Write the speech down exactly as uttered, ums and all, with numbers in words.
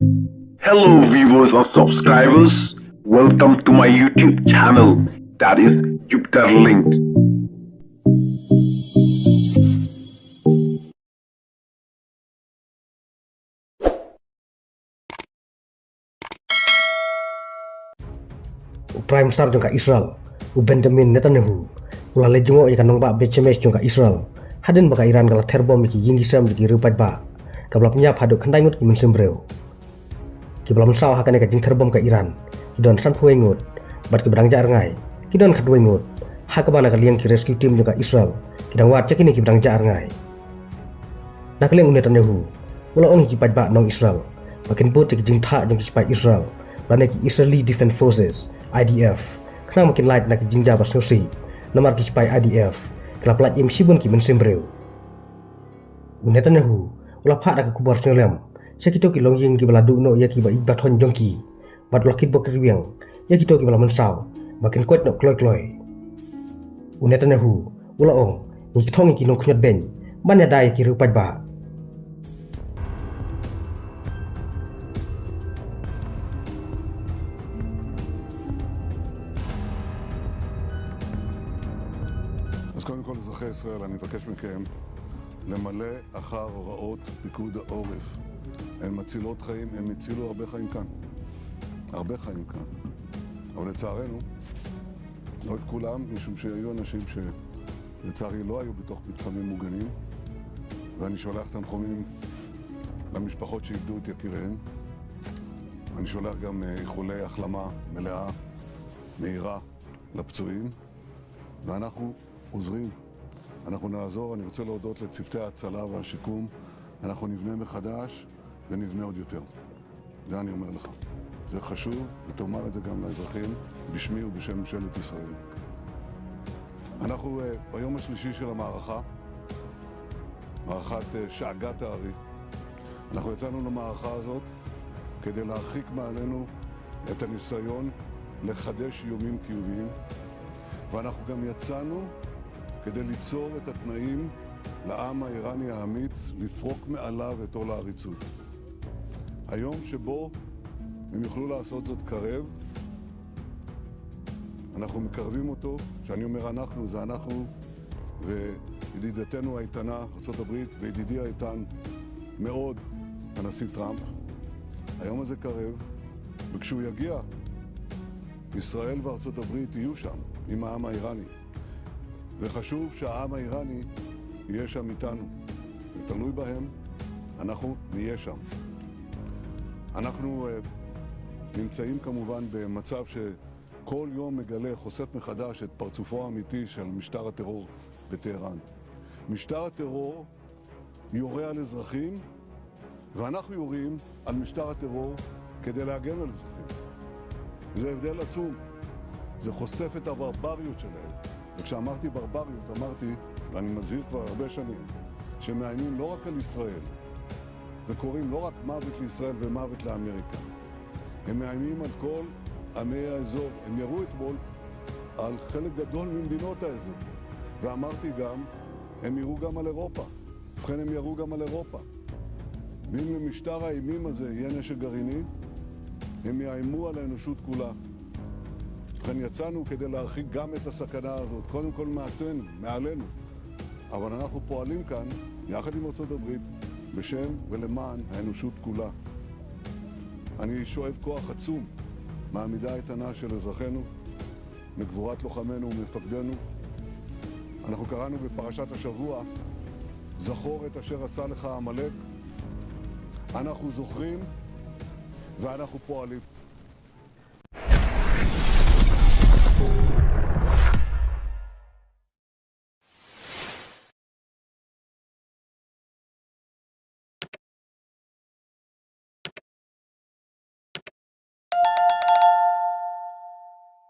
Hello, viewers and subscribers. Welcome to my YouTube channel, that is Jupiter Linked. U Prime Minister jong ka Israel, u Benjamin Netanyahu, u la leit jngoh ïa ka nongbah Beit Shemesh jong ka Israel hadien ba ka Iran ka la ther bom ïa ki ïing ki sem jong ki riew paidbah, kaba la pynïap haduh khyndai ngut ki mynsiem briew. Kiba la mynsaw ha kane ka jingther bom ka Iran ki don sanphew wei ngut, bad kiba dang jah rngai ki don khatwei ngut, ha kaba na ka liang ki rescue team jong ka Israel ki dang wad ïa kine kiba dang jah rngai. Na ka liang u Netanyahu u la ong ïa ki paidbah nong Israel ba kin bud ïa ki jingthah jong ki sipai Israel lane ki Israeli Defense Forces, I D F, khnang ba kin lait na ki jingjia ba sngewsih, namar ki sipai I D F ki la pynlait im shibun ki mynsiem briew. U Netanyahu u la phah da ka khubor sngewlem sha kito ki longïing kiba la duh noh ïa kiba ïeit ba thoiñ jong ki, bad u la kitbok rwiang ïa kito kiba la mynsaw ba kin koit noh kloi kloi. U Netanyahu u la ong, ngi kthong ïa ki nongkhñiot beiñ ban ïada ïa ki riew paidbah. אז קודם כל, אזרחי ישראל, אני מבקש מכם למלא אחר הוראות פיקוד העורף. הן מצילות חיים, הם הצילו הרבה חיים כאן. הרבה חיים כאן. אבל לצערנו, לא את כולם, משום שהיו אנשים שלצערי לא היו בתוך מתחמים מוגנים, ואני שולח תנחומים למשפחות שאיבדו את יקיריהן. אני שולח גם אה, איחולי החלמה מלאה, מהירה, לפצועים, ואנחנו עוזרים. אנחנו נעזור, אני רוצה להודות לצוותי ההצלה והשיקום. אנחנו נבנה מחדש ונבנה עוד יותר. זה אני אומר לך. זה חשוב, ותאמר את זה גם לאזרחים, בשמי ובשם ממשלת ישראל. אנחנו אה, ביום השלישי של המערכה, מערכת אה, שאגת הארי. אנחנו יצאנו למערכה הזאת כדי להרחיק מעלינו את הניסיון לחדש איומים קיומיים, ואנחנו גם יצאנו כדי ליצור את התנאים לעם האיראני האמיץ לפרוק מעליו את עול העריצות. היום שבו הם יוכלו לעשות זאת קרב, אנחנו מקרבים אותו, כשאני אומר אנחנו, זה אנחנו וידידתנו האיתנה, ארה"ב, וידידי האיתן מאוד, הנשיא טראמפ. היום הזה קרב, וכשהוא יגיע, ישראל וארצות הברית יהיו שם, עם העם האיראני. וחשוב שהעם האיראני יהיה שם איתנו. זה תלוי בהם, אנחנו נהיה שם. אנחנו אה, נמצאים כמובן במצב שכל יום מגלה, חושף מחדש את פרצופו האמיתי של משטר הטרור בטהרן. משטר הטרור יורה על אזרחים, ואנחנו יורים על משטר הטרור כדי להגן על אזרחים. זה הבדל עצום. זה חושף את הברבריות שלהם. וכשאמרתי ברבריות, אמרתי, ואני מזהיר כבר הרבה שנים, שמאיימים לא רק על ישראל, וקוראים לא רק מוות לישראל ומוות לאמריקה. הם מאיימים על כל עמי האזור. הם ירו אתמול על חלק גדול ממדינות האזור. ואמרתי גם, הם ירו גם על אירופה. ובכן, הם ירו גם על אירופה. ואם למשטר האימים הזה יהיה נשק גרעיני, הם יאיימו על האנושות כולה. ובכן, יצאנו כדי להרחיק גם את הסכנה הזאת, קודם כל מעצמנו, מעלינו. אבל אנחנו פועלים כאן, יחד עם ארצות הברית, בשם ולמען האנושות כולה. אני שואב כוח עצום מהעמידה האיתנה של אזרחינו, מגבורת לוחמינו ומפקדינו. אנחנו קראנו בפרשת השבוע, זכור את אשר עשה לך עמלק. אנחנו זוכרים ואנחנו פועלים.